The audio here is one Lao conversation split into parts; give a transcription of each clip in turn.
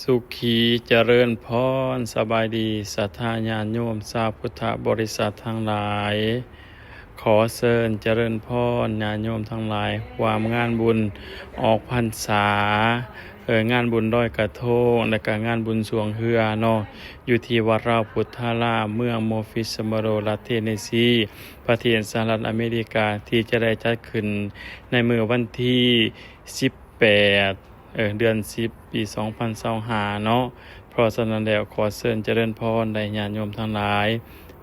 ສຸຂີຈະເລີນພອນ ສະບາຍດີ ສັດທາຍາດໂຍມຊາວພຸດທະບໍລິສັດທັງຫຼາຍ. ຂໍເຊີນຈະເລີນພອນ ຍາດໂຍມທັງຫຼາຍ ຮ່ວມງານບຸນອອກພັນສາ, ເອີ ງານບຸນລອຍກະໂທງ ແລະກະງານບຸນຊ່ວງເຮືອເນາະ, ຢູ່ທີ່ວັດລາວພຸດທາລາມ ເມືອງໂມຟິດສະໂມໂຣ ລັດເທນເນຊີ ປະເທດສະຫະລັດອາເມລິກາ ທີ່ຈະໄດ້ຈັດຂຶ້ນໃນມື້ວັນທີສິບແປດ ເອີ ເດືອນສິບ ປີສອງພັນຊາວຫ້າເນາະ. ເພາະສະນັ້ນແລ້ວ ຂໍເຊີນຈະເລີນພອນ ແລະ ຍາດໂຍມທັງຫຼາຍ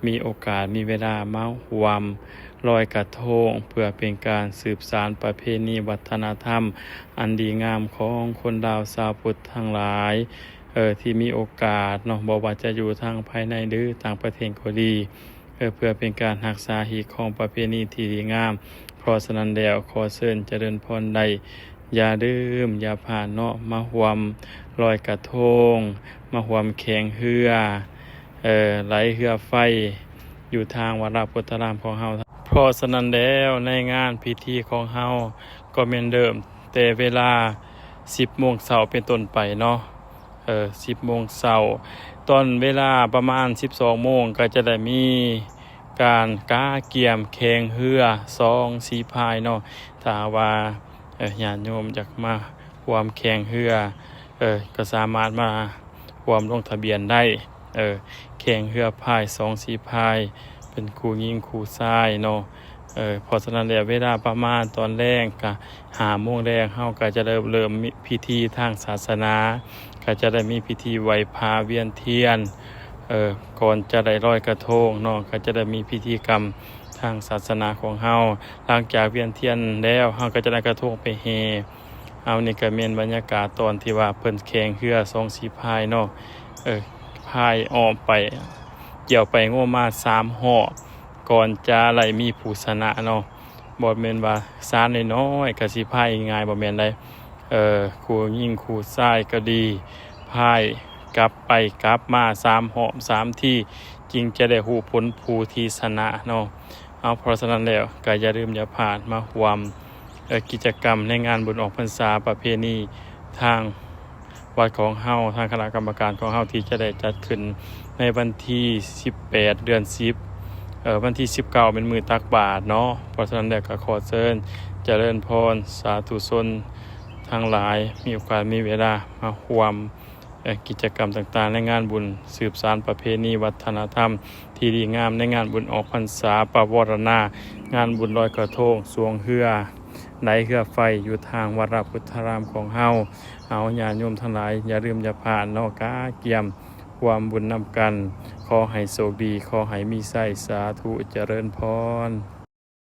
ມີໂອກາດ ມີເວລາມາຮ່ວມລອຍກະໂທງ ເພື່ອເປັນການສືບສານປະເພນີວັດທະນະທຳອັນດີງາມຂອງຄົນລາວຊາວພຸດທັງຫຼາຍ ເອີ ທີ່ມີໂອກາດເນາະ, ບໍ່ວ່າຈະຢູ່ທາງພາຍໃນ ຫຼື ຕ່າງປະເທດກໍດີ ເອີ ເພື່ອເປັນການຮັກສາຮີດຄອງປະເພນີທີ່ດີງາມ. ເພາະສະນັ້ນແລ້ວ ຂໍເຊີນຈະເລີນພອນໄດ້ ຢ່າລືມຢ່າພາດເນາະ ມາຮ່ວມລອຍກະໂທງ, ມາຮ່ວມແຂ່ງເຮືອ ເອີ ໄຫຼເຮືອໄຟ ຢູ່ທາງວັດລາວພຸດທາລາມຂອງເຮົາ. ເພາະສະນັ້ນແລ້ວ ໃນງານພິທີຂອງເຮົາ ກໍແມ່ນເລີ່ມແຕ່ເວລາສິບໂມງເຊົ້າເປັນຕົ້ນໄປເນາະ. ເອີ ສິບໂມງເຊົ້າ, ຕອນເວລາປະມານສິບສອງໂມງ ກໍຈະໄດ້ມີການກະກຽມແຂ່ງເຮືອສອງສີພາຍເນາະ. ຖ້າຫາກວ່າ ເອີ ຍາດໂຍມຢາກມາຮ່ວມແຂ່ງເຮືອ ເອີ ກໍສາມາດມາຮ່ວມລົງທະບຽນໄດ້. ເອີ ແຂ່ງເຮືອພາຍສອງສີພາຍ ເປັນຄູ່ຍິງຄູ່ຊາຍເນາະ. ເອີ ເພາະສະນັ້ນແລ້ວ ເວລາປະມານຕອນແລງກະຫ້າໂມງແລງ ເຮົາກະຈະເລີ່ມ ເລີ່ມມີພິທີທາງສາສະໜາ, ກະຈະໄດ້ມີພິທີໄຫວ້ພະວຽນທຽນ ເອີ ກ່ອນຈະໄດ້ລອຍກະໂທງເນາະ, ກະຈະໄດ້ມີພິທີກຳທາງສາສະໜາຂອງເຮົາ. ຫຼັງຈາກວຽນທຽນແລ້ວ ເຮົາກະຈະໄດ້ກະໂທງໄປແຫ່. ເອົາ ນີ້ກະແມ່ນບັນຍາກາດຕອນທີ່ວ່າເພິ່ນແຂ່ງເຮືອສອງສີພາຍເນາະ. ເອີ ພາຍອ້ອມໄປ ກ່ຽວໄປງົວມາສາມຮອບ ກ່ອນຈະໄດ້ມີຜູ້ຊະນະເນາະ. ບໍ່ແມ່ນວ່າສານ້ອຍໆ ກະຊິພາຍງ່າຍ ບໍ່ແມ່ນໃດ. ເອີ ຄູ່ຍິງຄູ່ຊາຍກໍດີ ພາຍກັບໄປກັບມາສາມຮອບສາມທີ ຈຶ່ງຈະໄດ້ຮູ້ຜົນຜູ້ທີ່ຊະນະເນາະ. ເອົາ ເພາະສະນັ້ນແລ້ວ ກໍຢ່າລືມຢ່າພາດມາຮ່ວມ ເອີ ກິດຈະກຳໃນງານບຸນອອກພັນສາປະເພນີທາງວັດຂອງເຮົາ, ທາງຄະນະກຳມະການຂອງເຮົາ ທີ່ຈະໄດ້ຈັດຂຶ້ນໃນວັນທີສິບແປດ ເດືອນສິບ ເອີ ວັນທີສິບເກົ້າ ແມ່ນມື້ຕັກບາດເນາະ. ເພາະສະນັ້ນແລ້ວ ກໍຂໍເຊີນຈະເລີນພອນ ສາທຸຊົນທັງຫຼາຍ ມີໂອກາດມີເວລາມາຮ່ວມ ເອີ ກິດຈະກຳຕ່າງໆ ໃນງານບຸນ ສືບສານປະເພນີວັດທະນະທຳທີ່ດີງາມ ໃນງານບຸນອອກພັນສາ ປະວາລະນາ ງານບຸນລອຍກະໂທງ ຊ່ວງເຮືອ ໄຫຼເຮືອໄຟ ຢູ່ທາງວັດລາວພຸດທາລາມຂອງເຮົາ. ເອົາ ຍາດໂຍມທັງຫຼາຍ ຢ່າລືມຢ່າພາດເນາະ, ກະກຽມຮ່ວມບຸນນຳກັນ. ຂໍໃຫ້ໂຊກດີ, ຂໍໃຫ້ມີໄຊ, ສາທຸ ຈະເລີນພອນ.